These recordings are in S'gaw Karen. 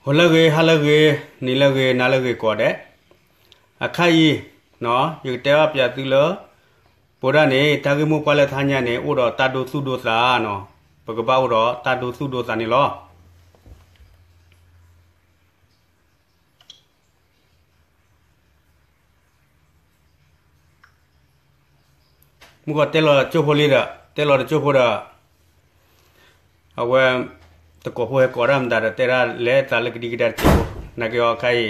ဂီၤလၢအဂ့ၤ, ဟါလၢအဂ့ၤ, နံၤလၢအဂ့ၤ, နၤလၢအဂ့ၤကိးဂၤဒဲး, အခါအံၤ ယကတဲဘၣ်ပၠးသုလၢ ပဝဲဒၣ်န့ၣ် တၢ်ဂ့ၢ်မိၢ်ပှၢ်လၢတဟါညါန့ၣ် အိၣ်ဒီးတၢ်ဒိသူၣ်ဒိသး, ပကဘၣ်အိၣ်ဒီးတၢ်ဒိသူၣ်ဒိသးန့ၣ်လီၤ. မုၢ်ကီးတဲလီၤတကၠိၢ်ဖိလံဒီး တဲလီၤတကၠိၢ်ဖိဒီး အဝဲ တကိးဖိဟဲကိးတၢ်မတၤဒီး တဲဒၣ်လဲၤသးလၢကဒံကဒါတက့ၢ်ဖိ, နာ်က့အီၤခါအံၤ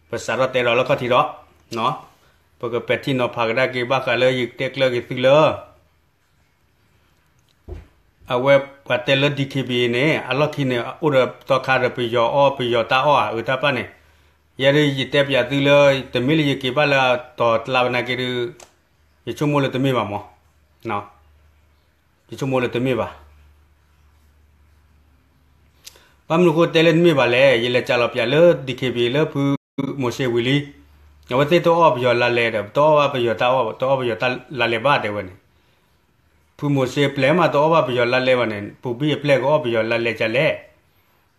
ပစးထီၣ်တဲဒီးလၢခီၣ်ထံးဒီး ပကပဲာ်ထံနီၤဖးကဒါက့ၤဘၣ်ဃးလၢယကတဲကျၢၤက့ၤသုလၢ အဝဲပှၤတဲလၢ DKBA န့ၣ် အလီၢ်ခံန့ၣ် အိၣ်ဒီးသီခါဒီးပယီၤအီၣ်ပယီၤတၢ်အီၣ်ဧါ အုးတၢ်ပၣ်န့ၣ်, ယဲဒၣ်ယတဲပၠးသုလၢ တမ့ၢ်လၢယက့ၤဘၣ်လၢအတီၤတလါဘၣ်နာ်က့ဒီး ယဆိကမိၣ်လၢတမ့ၢ်ဘၣ်မၢ်, ယဆိကမိၣ်လၢတမ့ၢ်ဘၣ်. ဘၣ်မနုၤဃိတဲလၢတမ့ၢ်ဘၣ်လဲၣ်, ယလဲၤစးလီၤပၠးလၢ DKBA လၢဖုမိၤၡ့ဝံၤလံ, အဝဲသ့ၣ်တအီၣ်ပယီၤလါလဲဒီး တအီၣ်ဘၣ်ပယီၤတၢ်အီၣ် တအီၣ်ပယီၤတၢ်လါလဲဘၣ်တဲဝဲန့ၣ်, ဖုမိၤၡ့ပျဲၢ်မးတအီၣ်ဘၣ်ပယီၤလါလဲဘၣ်န့ၣ် ပူၤဘံၣ်အပျဲၢ်ကအီၣ်ပယီၤလါလဲကလဲၣ်,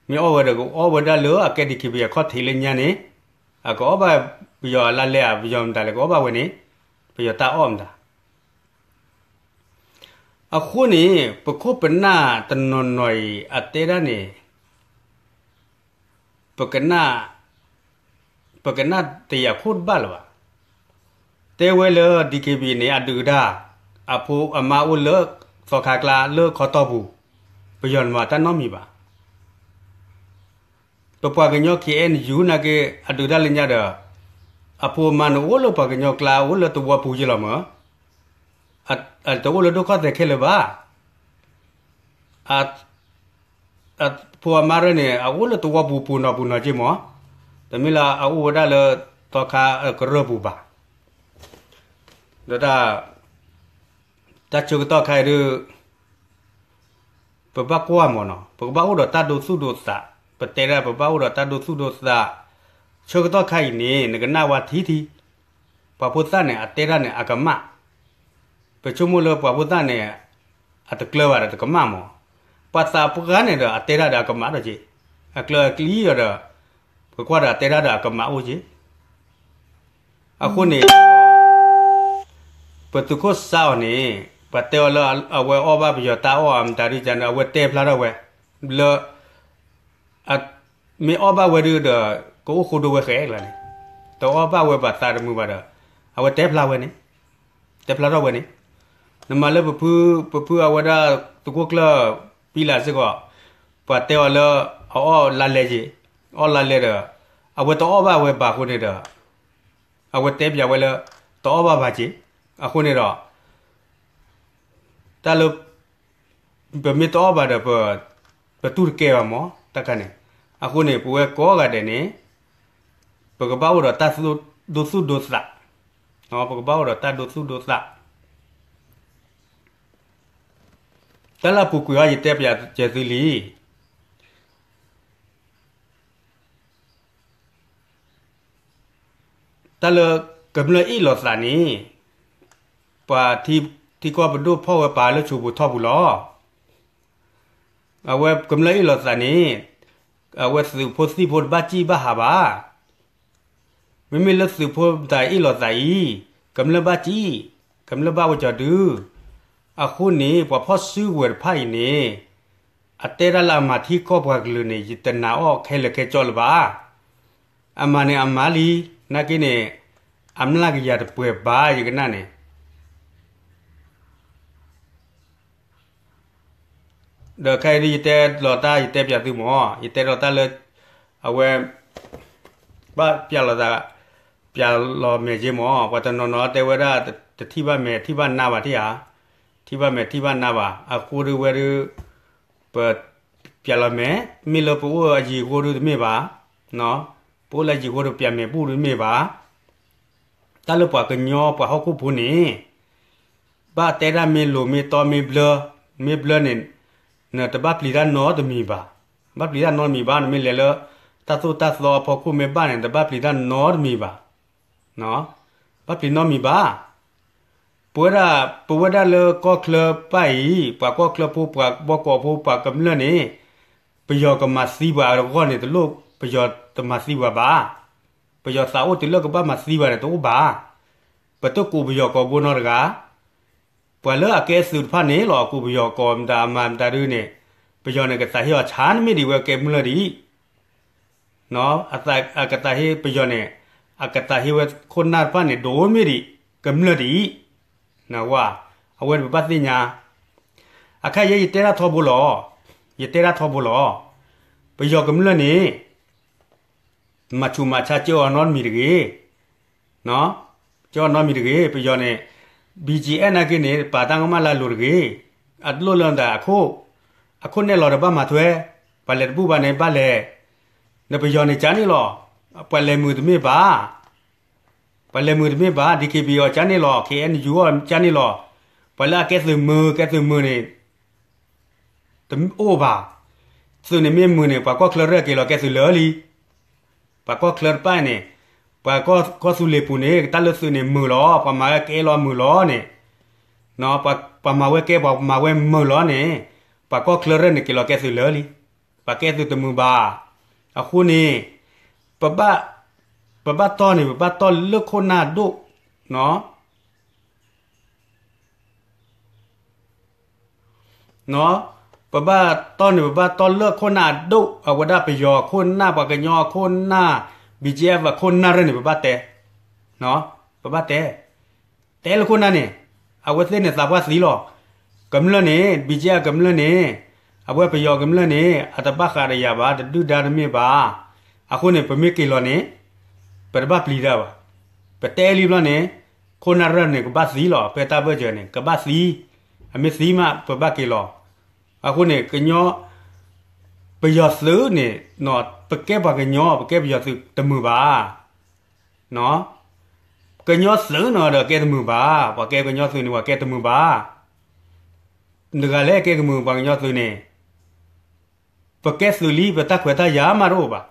မ့ၢ်အီၣ်ဝဲဒီးကအီၣ်ဝဲဒၣ်လၢအကဲ DKBA အခီၣ်ထံးလၢညါန့ၣ်, အကအီၣ်ဘၣ်ပယီၤလါလဲဧါ ပယီၤမတၤလဲၣ်ကအီၣ်ဘၣ်ဝဲန့ၣ်, ပယီၤတၢ်အီၣ်မတၤ အဃိန့ၣ် ပခိၣ်ပနၢ်တနီၤနီၤအံၤ အတဲဒၣ်န့ၣ် ပကနၣ်တယာ်ခိၣ်တဘၣ်လၢၤဘၣ်. တဲဝဲလၢ DKBA န့ၣ် အဒုၣ်အဒါ အဖိအမါအိၣ်လၢသီခါကျါလၢခီတီၢ်ပူၤ, ပယီၤန့ၣ်မၤတၢ်နီတမံၤဘၣ်. ပပှၤကညီ KNU နာ်က့ အဒုၣ်ဒါလၢညါဒီး အဖိအမါန့ၣ်အိၣ်လၢပှၤကညီကျါ အိၣ်လၢသဝီပူၤယ့လီၤမၢ်, တအိၣ်လၢဒိၣ်ကီၢ်သဲးခဲလၢာ်ဘၣ်. အဖိအမါရၢန့ၣ် အအိၣ်လၢသဝီပူၤပူၤနီၤပူၤနီၤက့မၢ်, တမ့ၢ်လၢအအိၣ်ဝဲဒၣ်လၢသီခါကရၢၢ်ပူၤဘၣ်. ဒီးတၢ်ဆၢကတီၢ်ခါအံၤဒီး ပဘၣ်ကွၢ်မၢ်နီၤ, ပကဘၣ်အိၣ်ဒီးတၢ်ဒိသူၣ်ဒိသး, ပတဲဒၣ်ပဘၣ်အိၣ်ဒီးတၢ်ဒိသူၣ်ဒိသး, ဆၢကတီၢ်ခါအံၤန့ၣ် နကနၣ်ဝဲထံထံ, ပှၤဖိသၣ်န့ၣ် အတဲတၢ်န့ၣ် အကမၣ်, ပဆိကမိၣ်လၢပှၤဖိသၣ်န့ၣ် အတကျၢၤဘၣ်ဒီးတကမၣ်မၢ်, ပှၤသးပှၢ်န့ၣ်ဒီး အတဲတၢ်ဒီးအကမၣ်ဒီးက့, အကျၢၤအကျံဒီး ပကွၢ်ဒီးအတဲတၢ်ဒီးအကမၣ်အိၣ်က့ အဃိန့ၣ် ပသုးခိၣ်စါအီၤန့ၣ် ပှၤတဲအီၤလၢ အဝဲအီၣ်ဘၣ်ပယီၤတၢ်အီၣ်အမတၤဒုကန့ၣ် အဝဲတဲဖျါထီၣ်ဝဲ လၢ မ့ၢ်အီၣ်ဘၣ်ဝဲဒုဒီး ကအိၣ်ဃိဒိဝဲဃဲကျါန့ၣ်, တအီၣ်ဘၣ်ဝဲဘၣ်သးတမုာ်ဘၣ်ဒီး အဝဲတဲဖျါဝဲန့ၣ်, တဲဖျါထီၣ်ဝဲန့ၣ်, နမၤလၢပဖု ပဖုအဝဲဒၣ်သုးခိၣ်ကျၢၢ် ပံလးစ့ၢ်ကီး ပှၤတဲအီၤလၢ အအီၣ်လါလဲက့, အီၣ်လါလဲဒီး အဝဲတအီၣ်ဘၣ်ဝဲဘၣ်အဃိန့ၣ်ဒီး အဝဲတဲပၠးဝဲလၢ တအီၣ်ဘၣ်ဘၣ်က့, အဃိန့ၣ်ဒီး တၢ်လၢ ပမ့ၢ်တအီၣ်ဘၣ်ဒီး ပတူၢ်တကဲဘၣ်မၢ် တၢ်ခါန့ၣ်, အဃိန့ၣ် ပဝဲကိးဂၤဒဲးန့ၣ် ပကဘၣ်အိၣ်ဒီးတၢ်ဒိသူၣ်ဒိသး, ပကဘၣ်အိၣ်ဒီးတၢ်ဒိသူၣ်ဒိသး, တၢ်လၢအပူၤကွံာ်အံၤ ယတဲပၠးစၢၤသုလံ တၢ်လၢကမျၢၢ်အ့ၣ်လိာ်သးန့ၣ် ပှၤထံကီၢ်ပဒိၣ်ဖီၣ်ဝဲပာ်လၢဆိပူၤထီၣ်ပူၤလီၤ. အဝဲကမျၢၢ်အ့ၣ်လိာ်သးန့ၣ် အဝဲသုးဖိသံၣ်ဖိတဘၣ်စံၣ်ဘၣ်ဟးဘၣ်. မ့မ့ၢ်လၢသုးဖိတၢ်အ့ၣ်လိာ်သးအံၤ ကမျၢၢ်ဘၣ်စံၣ်, ကမျၢၢ်ဘၣ်ဝဲကၠီၤဒု. အဃိန့ၣ် ပှၤဖီၣ်စုကဝဲၤတဖၣ်အံၤန့ၣ် အတဲဒၣ်လၢအမၤထံကီၢ်ပှၤကလုာ်န့ၣ် ယတနာ်အီၤခဲလၢာ်ခဲဆ့လၢၤဘၣ်. အမၤန့ၣ်အမၤလံ, နာ်က့န့ၣ် အမျၢ်ကယၤတပှဲၤဘၣ်ယကနၣ်န့ၣ် ဒီးခဲအံၤဒ်ယတဲလီၤတၢ် ယတဲပၠးသုမၢ်, ယတဲလီၤတၢ်လၢ အဝဲ ဘၣ်ပၠးလိာ်သး ပၠးလီၤမဲာ်က့မၢ်, ပှၤတနီၤနီၤတဲဝဲဒၣ် တထံၣ်ဘၣ်မဲာ်ထံၣ်ဘၣ်နါဘၣ်ထံၣ်ဧါ, ထံၣ်ဘၣ်မဲာ်ထံၣ်ဘၣ်နါဘၣ်, အဃိဒုဝဲဒု ပပၠးလီၤမဲာ်, မ့ၢ်လၢပအိၣ်အယံၤအဃိဒုတမ့ၢ်ဘၣ်, ပအိၣ်လၢယံၤအဃိဒုပၠးမဲာ်ဘူၣ်ဒုတမ့ၢ်ဘၣ်. တၢ်လၢပှၤကညီပှၤဟီၣ်ခိၣ်ဖိန့ၣ် ဘၣ်တဲဒၣ်မ့ၢ်လိၤမ့ၢ်တီမ့ၢ်ဘျၢ, မ့ၢ်ဘျၢန့ၣ် နတဘၣ်ပျံၤတၢ်နီတမံၤဘၣ်, ဘၣ်ပျံၤတၢ်နီတမံၤဘၣ်, နမ့ၢ်လဲၤလၢ တၢ်သိၣ်တၢ်သီအဖီခိၣ်မ့ၢ်ဘၣ်န့ၣ် နတဘၣ်ပျံၤတၢ်နီတမံၤဘၣ်, ဘၣ်ပျံၤနီတမံၤဘၣ်. ပဝဲဒၣ် ပဝဲဒၣ်လၢကီၢ်ချၢပၢ်အံၤ ပှၤကီၢ်ချၢဖိ ပှၤဘီကီးဖိ ပှၤကမျၢၢ်န့ၣ် ပယီၤကမၤသံပှၤအဂီၢ်န့ၣ် တလိၣ် ပယီၤတမၤသံပှၤဘၣ်. ပယီၤသးအိၣ်တုၤလၢကဘၣ်မၤသံပှၤန့ၣ်တအိၣ်ဘၣ်. ပတကိးပယီၤကီးဘိနီတဂၤ, ပှၤလၢအကဲသုးတဖၣ်န့ၣ်လီၤ အကိးပယီၤကီးမတၤအမၤမတၤဒုန့ၣ်, ပယီၤန့ၣ်ကသးဟ့အီၤဆါနမ့ၢ်ဒံးဝဲကဲကမျၢၢ်ဒံး အကသးဟ့ပယီၤန့ၣ်, အကသးဟ့ဝဲခိၣ်နၢ်တဖၣ်န့ၣ် ဒိၣ်မ့ၢ်ဒံး, ကမျၢၢ်ဒံး, နဝဲ, အဝဲန့ၣ်ပဘၣ်သ့ၣ်ညါ, အခါယဲယတဲဒၣ်ထီဘိလီၤ, ယတဲဒၣ်ထီဘိလီၤ, ပယီၤကမျၢၢ်န့ၣ် မၤဆူးမၤဆါကၢအီၤနီတမံၤတဂ့ၤ, ကၢအီၤနီတမံၤတဂ့ၤ, ပယီၤန့ၣ်, BGF နာ်က့န့ၣ် ပာ်တၢ်ကမၣ်လၢအလိၤတဂ့ၤ, အလိၣ်လၢတၢ်အခိၣ်, အခိၣ်နဲၣ်လီၤဒီးဘၣ်မၤထွဲ, ပှၤလဲၤတဘူၣ်ဘၣ်န့ၣ်ဘၣ်လဲၤ, ဒီးပယီၤန့ၣ်ကန့ၣ်လီၤ, ပှၤလဲၤမုာ်တမ့ၢ်ဘၣ် ပှၤလဲၤမုာ်တမ့ၢ်ဘၣ်, DKBA အီၤကန့ၣ်လီၤ, KNU အီၤကန့ၣ်လီၤ, ပှၤလၢအကဲသုးမုာ် ကဲသုးမုာ်န့ၣ် တအိၣ်ဘၣ်, သုးန့ၣ်မ့ၢ်မုာ်န့ၣ် ပှၤကီၢ်ချၢရဲၣ်က့ၤလီၤကဲသုးလၢလံ, ပှၤကီၢ်ချၢတဖၣ်န့ၣ်, ပှၤကီၢ်သူလ့ၤပူၤန့ၣ် တၢ်လၢသုးန့ၣ်မုာ်လီၤ, ပှၤမၤဝဲကဲလီၤမုာ်လီၤန့ၣ်, ပှၤမၤဝဲကဲ ပှၤမၤဝဲမုာ်လီၤန့ၣ်, ပှၤကီၢ်ချၢရဲၣ်န့ၣ်က့ၤလီၤကဲသုးလၢလံ, ပှၤကဲသုးတမုာ်ဘၣ်, အဃိန့ၣ်, ပဘၣ်, ပဘၣ်တီၢ်န့ၣ် ပဘၣ်တီၢ်လၢခိၣ်နၢ်ဒိၣ်, ပဘၣ်တီၢ်န့ၣ် ပဘၣ်တီၢ်လၢခိၣ်နၢ်အဒိၣ်, အဝဲဒၣ်ပယီၤခိၣ်နၢ် ပှၤကညီခိၣ်နၢ်, BGF ခိၣ်နၢ်ရဲၣ်န့ၣ် ပဘၣ်တဲ, ပဘၣ်တဲ, တဲလၢခိၣ်နၢ်န့ၣ်, အဝဲသ့ၣ်န့ၣ်သးပှၢ်သံလီၤ, ကမျၢၢ်န့ၣ် BGF ကမျၢၢ်န့ၣ်, အဝဲပယီၤကမျၢၢ်န့ၣ် အတဘၣ်ဃးဒီးယၤဘၣ် တဒုၣ်ဒါတမ့ၢ်ဘၣ်, အဃိန့ၣ် ပမ့ၢ်က့ၤလီၤန့ၣ်, ပတဘၣ်ပျံၤတၢ်ဘၣ်, ပတဲလံဘျီန့ၣ်, ခိၣ်နၢ်ရဲၣ်န့ၣ် ကဘၣ်သံလီၤ ဖဲတၢ်ဘၢၣ်စၢၤန့ၣ် ကဘၣ်သံ, အမ့ၢ်သံမး ပဘၣ်က့ၤလီၤ, အဃိန့ၣ် ကညီ, ပယီၤသုးန့ၣ်, ပကဲပှၤကညီ ပကဲပယီၤသုးတမုာ်ဘၣ်, ကညီသုးနီၤဒီးကဲတမုာ်ဘၣ်, ပှၤကဲကညီသုးန့ၣ် ပှၤကဲတမုာ်ဘၣ်, နဂၤလဲၣ်ကဲကမုာ်ပှၤကညီသုးန့ၣ်, ပကဲသုးလံ ပတၢ်ခွဲးတၢ်ယာ်မးတအိၣ်ဘၣ်,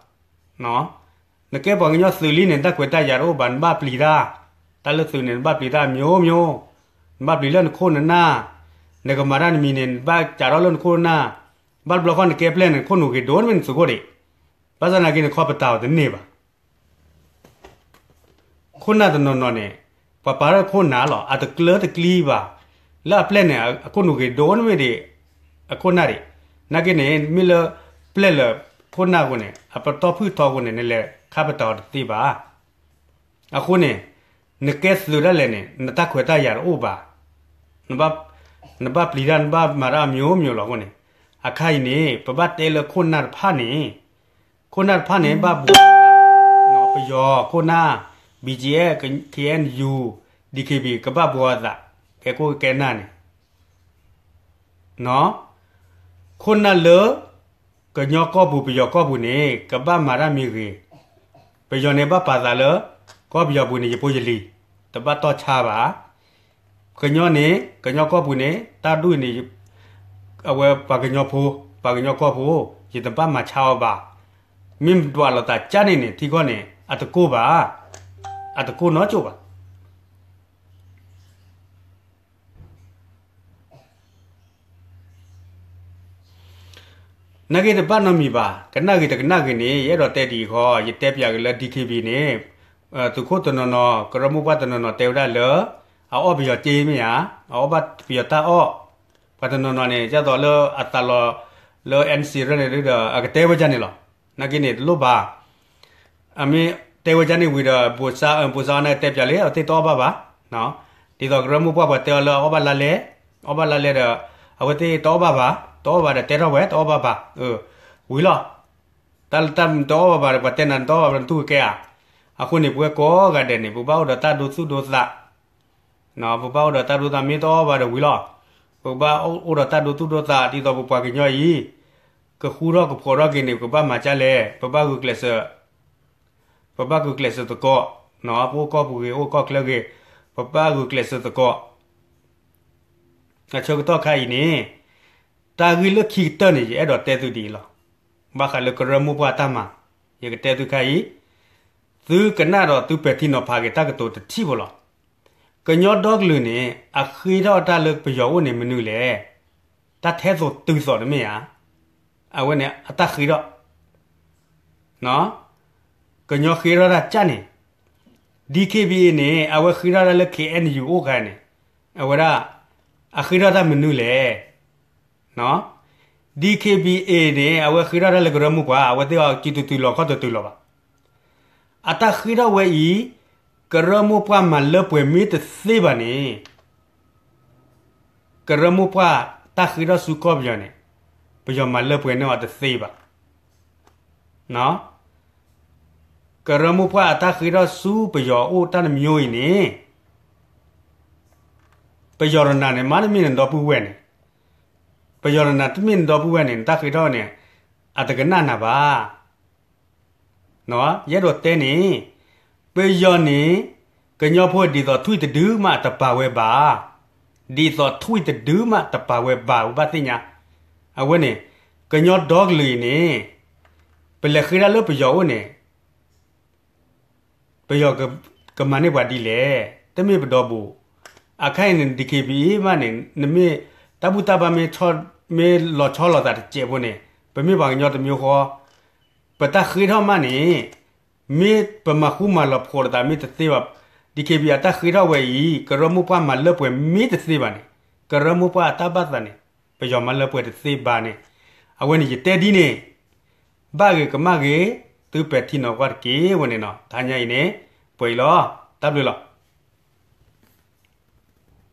နကဲပှၤကညီသုးလံန့ၣ် တၢ်ခွဲးတၢ်ယာ်တအိၣ်ဘၣ် နဘၣ်ပျံၤတၢ်, တၢ်လၢသုးန့ၣ် နဘၣ်ပျံၤတၢ်မျိုးမျိုး, နဘၣ်ပျံၤလၢနခိၣ်နနၢ်, နကမၤတၢ်နမံၤန့ၣ် နဘၣ်စးထီၣ်လၢနခိၣ်နနၢ်, ဘၣ်တဘျီဃီနကဲပျဲၢ်န့ၣ် နခိၣ်နူာ်ဂ့ၤဒိၣ်န့ၣ်မ့ၢ်နသုးခိၣ်ဒံး, ဘၣ်ဆၣ်နာ်က့န့ၣ် ခီပတာ်အီၤတန့ၢ်ဘၣ် ခိၣ်နၢ်တနီၤနီၤန့ၣ်, ပှၤပာ်ထီၣ်ခိၣ်နၢ်လီၤ အတကျၢတကျံဘၣ်, လၢအပျဲၢ်န့ၣ် အခိၣ်နူာ်ဂ့ၤဒိၣ်န့ၣ်မ့ၢ်ဒံး, အခိၣ်နၢ်ဒံး, နာ်က့န့ၣ် မ့ၢ်လၢပျဲၢ်လၢခိၣ်နၢ်အဃိန့ၣ် အပတီၢ်ဖုၣ်ထီအဃိန့ၣ် နလဲၤခါပတာ်အီၤတသ့ဘၣ်, အဃိန့ၣ်, နကဲသုးဒၣ်လဲာ်န့ၣ် နတၢ်ခွဲးတၢ်ယာ်တအိၣ်ဘၣ်, နဘၣ်ပျံၤတၢ် နဘၣ်မၤတၢ်အမျိုးမျိုးလီၤအဃိန့ၣ်, အခါအံၤန့ၣ် ပဘၣ်တဲလၢခိၣ်နၢ်တဖၣ်န့ၣ်, ခိၣ်နၢ်တဖၣ်န့ၣ် ဘၣ်ဘှီသး, ပယီၤခိၣ်နၢ်, BGF, KNU, DKB ကဘၣ်ဘှီသး, ကဲခိၣ်ကဲနၢ်န့ၣ်, ခိၣ်နၢ်လၢ ကညီကီၢ်ပူၤ ပယီၤကီၢ်ပူၤန့ၣ် ကဘၣ်မၤတၢ်မ့ၢ်ဂ့ၤ, ပယီၤန့ၣ်ဘၣ်ပာ်သးလၢ ကီၢ်ပယီၤပူၤန့ၣ် ယဖိယလံၤ, တဘၣ်တီၢ်ဆါဘၣ်, ကညီန့ၣ် ကညီကီၢ်ပူၤန့ၣ် တၢ်ဒူၣ်န့ၣ် အဝဲပှၤကညီဖိ, ပှၤကညီကီၢ်ဖိ, ယတဘၣ်မၤဆါအီၤဘၣ်, မ့ၢ်ဒွးလိာ်သးကၢ်န့ၣ်န့ၣ် ထံကီၢ်န့ၣ် အတကိၢ်ဘၣ်, အတကိၢ်နီတကိၢ်ဘၣ် နာ်က့တဘၣ်နီတမံၤဘၣ်, ကနၣ်ဂ့ၤတကနၣ်ဂ့ၤန့ၣ် ယအဲၣ်ဒိးတဲဒ်အံၤဃီ, ယတဲပၠးက့ၤလၢ DKB န့ၣ်, သုးခိၣ်တနီၤနီၤ ကရၢမိၢ်ပှၢ်တနီၤနီၤတဲဝဲဒၣ်လၢ အအီၣ်ပယီၤစ့မ့ၢ်ဧါ, အအီၣ်ဘၣ်ပယီၤတၢ်အီၣ်, ပှၤတနီၤနီၤန့ၣ် ဒ်သိးလၢအသးလီၤလၢ NCA ရဲၣ်န့ၣ်ဒီး အကတဲဝဲဒ်န့ၣ်လီၤ. နာ်က့န့ၣ်တလိၣ်ဘၣ် အမ့ၢ်တဲဝဲဒ်န့ၣ်ဝံၤဒီး ဘိးစါ, ဘိးစါအီၤန့ၣ်တဲပၠးလံ အဝဲသ့ၣ်တအီၣ်ဘၣ်ဘၣ်, ဒ်သိးကရၢမိၢ်ပှၢ်ပှၤတဲအီၤလၢအအီၣ်ဘၣ်လါလဲ, အီၣ်ဘၣ်လါလဲဒီး အဝဲသ့ၣ်တအီၣ်ဘၣ်ဘၣ်, တအီၣ်ဘၣ်ဒီးတဲထီၣ်ဝဲ တအီၣ်ဘၣ်ဘၣ်, ဝံၤလီၤ. တၢ်လၢတၢ်တအီၣ်ဘၣ်ဘၣ်ဒီး ပှၤတဲနၤတအီၣ်ဘၣ်ဘၣ် နတူၢ်ကကဲဧါ. အဃိန့ၣ် ပဝဲကိးဂၤဒဲးန့ၣ် ပဘၣ်အိၣ်ဒီးတၢ်ဒိသူၣ်ဒိသး ပဘၣ်အိၣ်ဒီးတၢ်ဒိသူၣ်ဒိသး မ့ၢ်တအီၣ်ဘၣ်ဒီးဝံၤလီၤ. ပကဘၣ်အိၣ်ဒီးတၢ်ဒိသူၣ်ဒိသး ဒ်သိးပပှၤကညီအံၤ ကဃူထီၣ်ကဖိးထီၣ်က့ၤန့ၣ် ပကဘၣ်မၤဒ်လဲၣ်, ပဘၣ်ဂုာ်ကျဲးစၢး, ပဘၣ်ဂုာ်ကျဲးစၢးသကိး, ပအိၣ်ကီၢ်ပူၤဂ့ၤ အိၣ်ကီၢ်ချၢဂ့ၤ, ပဘၣ်ဂုာ်ကျဲးစၢးသကိး. အဆၢကတီၢ်ခါအံၤန့ၣ် တၢ်ဂ့ၢ်လၢခံကတၢၢ်န့ၣ် ယအဲၣ်ဒိးတဲသုဒ်အံၤလီၤ. ဘၣ်ဃးလၢကရၢမိၢ်ပှၢ်တၢ်မၤ, ယကတဲသုခါအံၤ, သုကနၣ်ဒီးသုပဲာ်ထံနီၤဖးက့ၤတၢ်ကတိၤတထံၣ်ဖိလီၤ. ကညီဒီကလုာ်န့ၣ် အဃ့ထီၣ်တၢ်လၢပယီၤအိၣ်န့ၣ်မနုၤလဲၣ်. တၢ်ထဲသိးတုၤသိးတမ့ၢ်ဧါ. အဝဲန့ၣ်အတၢ်ဃ့ထီၣ် ကညီဃ့ထီၣ်တၢ်ကၢ်န့ၣ် DKBA န့ၣ် အဝဲဃ့ထီၣ်တၢ်လၢ KNU အိၣ်ခါန့ၣ် အဝဲဒၣ် အဃ့ထီၣ်တၢ်မနုၤလဲၣ်. DKBA န့ၣ် အဝဲဃ့ထီၣ်တၢ်လၢကရၢမိၢ်ပှၢ် အဝဲသ့ၣ်အီၤစုတတုၤလီၤခီၣ်တတုၤလီၤဘၣ်. အတၢ်ဃ့ထီၣ်ဝဲအံၤ ကရၢမိၢ်ပှၢ်မၤလၢပှဲၤမ့ၢ်တသ့ဘၣ်န့ၣ် ကရၢမိၢ်ပှၢ်တၢ်ဃ့ထီၣ်ဆူကီၢ်ပယီၤန့ၣ် ပယီၤမၤလၢပှဲၤန့ၢ်အီၤတသ့ဘၣ်. ကရၢမိၢ်ပှၢ်အတၢ်ဃ့ထီၣ်ဆူပယီၤအိၣ်တၢ်တမျိုးအံၤန့ၣ် ပယီၤတနၤန့ၣ် မ့တမ့ၢ်နဒီပုၢ်ဝဲၢ်န့ၣ်, ပယီၤတနၤတမ့ၢ်နဒီပုၢ်ဝဲၢ်န့ၣ် နတၢ်ဃ့ထီၣ်န့ၣ် အတကနၣ်နၤဘၣ်. ယအဲၣ်ဒိးတဲန့ၣ် ပယီၤန့ၣ် ကညီဖိဒ်သိးထွံၣ်တဒုမးတပာ်ဝဲဘၣ်, ဒ်သိးထွံၣ်တဒုမးတပာ်ဝဲဘၣ် ပဘၣ်သ့ၣ်ညါ. အဝဲန့ၣ် ကညီဒီကလုာ်အံၤန့ၣ် ပလဲၤဃ့တၢ်လၢပယီၤအိၣ်န့ၣ် ပယီၤကမၤန့ၢ်ပှၤဒ်လဲၣ်, တမ့ၢ်ပဒီဘူး. အခါအံၤန့ၣ် DKBA မးန့ၣ် နမ့ၢ်တၢ်ဘူၣ်တၢ်ဘါမ့ၢ်လီၤဆီလိာ်သးတစဲးဖိန့ၣ် ပမ့ၢ်ပှၤကညီတမျိုးဃီ ပတၢ်ဃ့ထီၣ်မးန့ၣ် မ့ၢ်ပမၤဃူမၤလီၤဖိးလိာ်သးမ့ၢ်တသ့ဘၣ်, DKBA အတၢ်ဃ့ထီၣ်ဝဲအံၤ ကရၢမိၢ်ပှၢ်မၤလၢပှဲၤမ့ၢ်တသ့ဘၣ်န့ၣ် ကရၢမိၢ်ပှၢ်အတၢ်ဘၣ်သးန့ၣ် ပယီၤမၤလၢပှဲၤတသ့ဘၣ်န့ၣ်. အဝဲန့ၣ်ယတဲဒ်န့ၣ် ဘၣ်ဂ့ၤကမၣ်ဂ့ၤ သုပဲာ်ထံနီၤကွၢ်တက့ၢ်ဝဲန့ၣ်နီၤ. တဟါညါအံၤန့ၣ် ပှဲၤအံၤလီၤ. တၢ်ဘျုးလီၤ.